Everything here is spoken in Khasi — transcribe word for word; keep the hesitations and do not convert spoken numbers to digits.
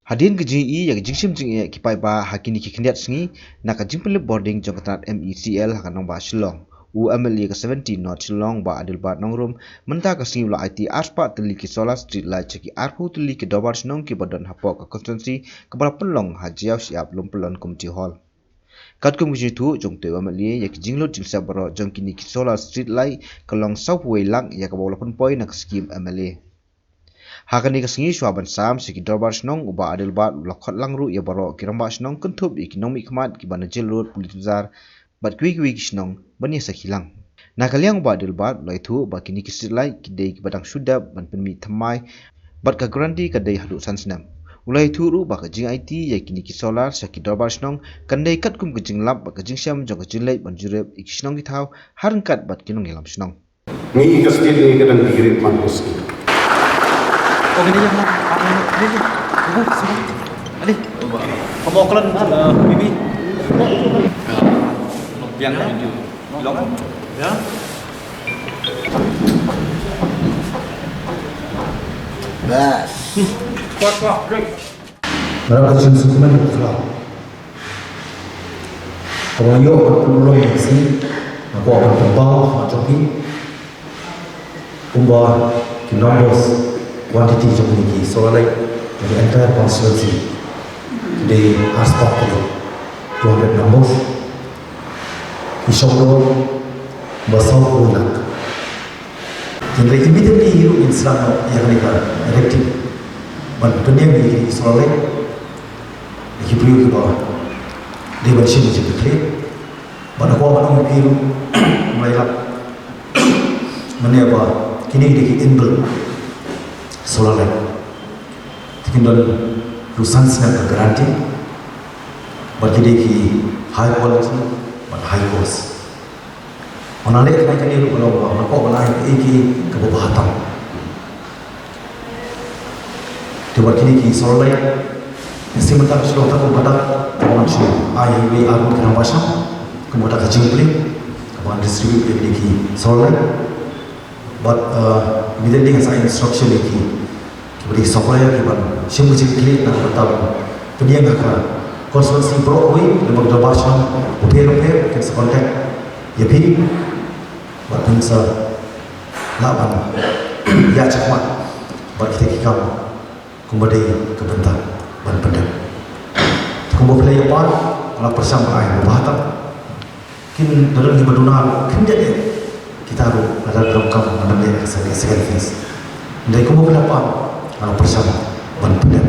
Hadien ka jingïohi ïa ka jingshim jingeh ki paidbah ha kine ki khyndiat sngi, na ka jingpynlip bording jong ka tnat M E C L ha ka nongbah Shillong, u M L A ka seventeen North Shillong, Bah Adelbert Nongrum, mynta ka sngi u la aiti arspah tylli ki solar street light sha ki arphew tylli ki dorbar shnong kiba don hapoh ka constituency kaba la pynlong ha Jaiaw Shyiap Lumpyllon Community Hall. Katkum ka jingïathuh jong utei u M L A, ïa ki jinglut jingsep baroh jong kine ki solar street light ka long sawphew wei lak, ïa kaba u la pynpoi na ka skim M L A. Ha kane ka sngi, shuwa ban sam sha ki dorbar shnong, u Bah Adelbert u la khot lang ruh ïa baroh ki rangbah shnong, kynthup ïa ki nongmihkhmat kiba na Jail Road, Police Bazar bad kiwei kiwei ki shnong ban ïa sakhi lang. Na ka liang u Bah Adelbert u la ïathuh ba kine ki street light ki dei kiba dang shu dep ban pynmih thymmai, bad ka guarantee ka dei haduh san snem. U la ïathuh ruh ba ka jingaiti ïa kine ki solar sha ki dorbar shnong kan dei katkum ka jinglap bad ka jingshem jong ka jingleit ban jurip ïa ki shnong ki thaw, ha ryngkat bad ki nongïalam shnong. Ngi ka state ngi ka dang dih rit man ko state. Bas. Nga la ka jingsngewsih man ka khraw. Kaba nga ïoh ban pynurlong ïa ka sngi, nga kwah ban pynpaw ha jong phi. Kumba ki numbers, quantity jong kine ki solar light jong ka entire constituency ki dei arspah tylli, two hundred numbers. Ki shong dor ba sawphew lak. Hynrei immediately ruh ngin sdang noh ïa kane ka erecting ban pynïeng ïa kine ki solar light. Ki briew kiba dei ban shim ka jingkitkhlieh. Bad nga kwah ban ong ïa phi ruh, ym lai lap. Mane ba kine ki dei ki inbuilt solar light. Te kin don ruh san snem ka guarantee. Bad ki dei ki high quality bad high cost. Nga la leh kane kane ruh ka long ba nga kwah ban ai kaei kaei kaba bha tam. Te wat kine ki solar light, ngi sngewthuh mynta ka shu long tang kumba da, kumba shu ai ha iwei arngut ki rangbah shnong, kumba da ka jingplie kaba ngan distribute ïa kine ki solar light. Bad, uh, immediately ngan sa instruction ïa ki, kiba dei ki supplier kiban shim ka jingkitkhlieh na ka bynta ban pynïeng ha ka constituency baroh kawei, lem bad ki dorbar shnong bapher bapher, kin sa contact ïa phi. Bad phin sa lah ban ïaid shakhmat bad kita ki kam kumba dei ka bynta ban pyndep. Kumba phi la ïa pan, nga la pyrshang ban ai ba bha tam. Kin da don kiba duna ruh, khyndiat eh kita ruh lada donkam ban leh ka second phase. Hynrei kumba phi la pan, nga la pyrshang ban pyndep.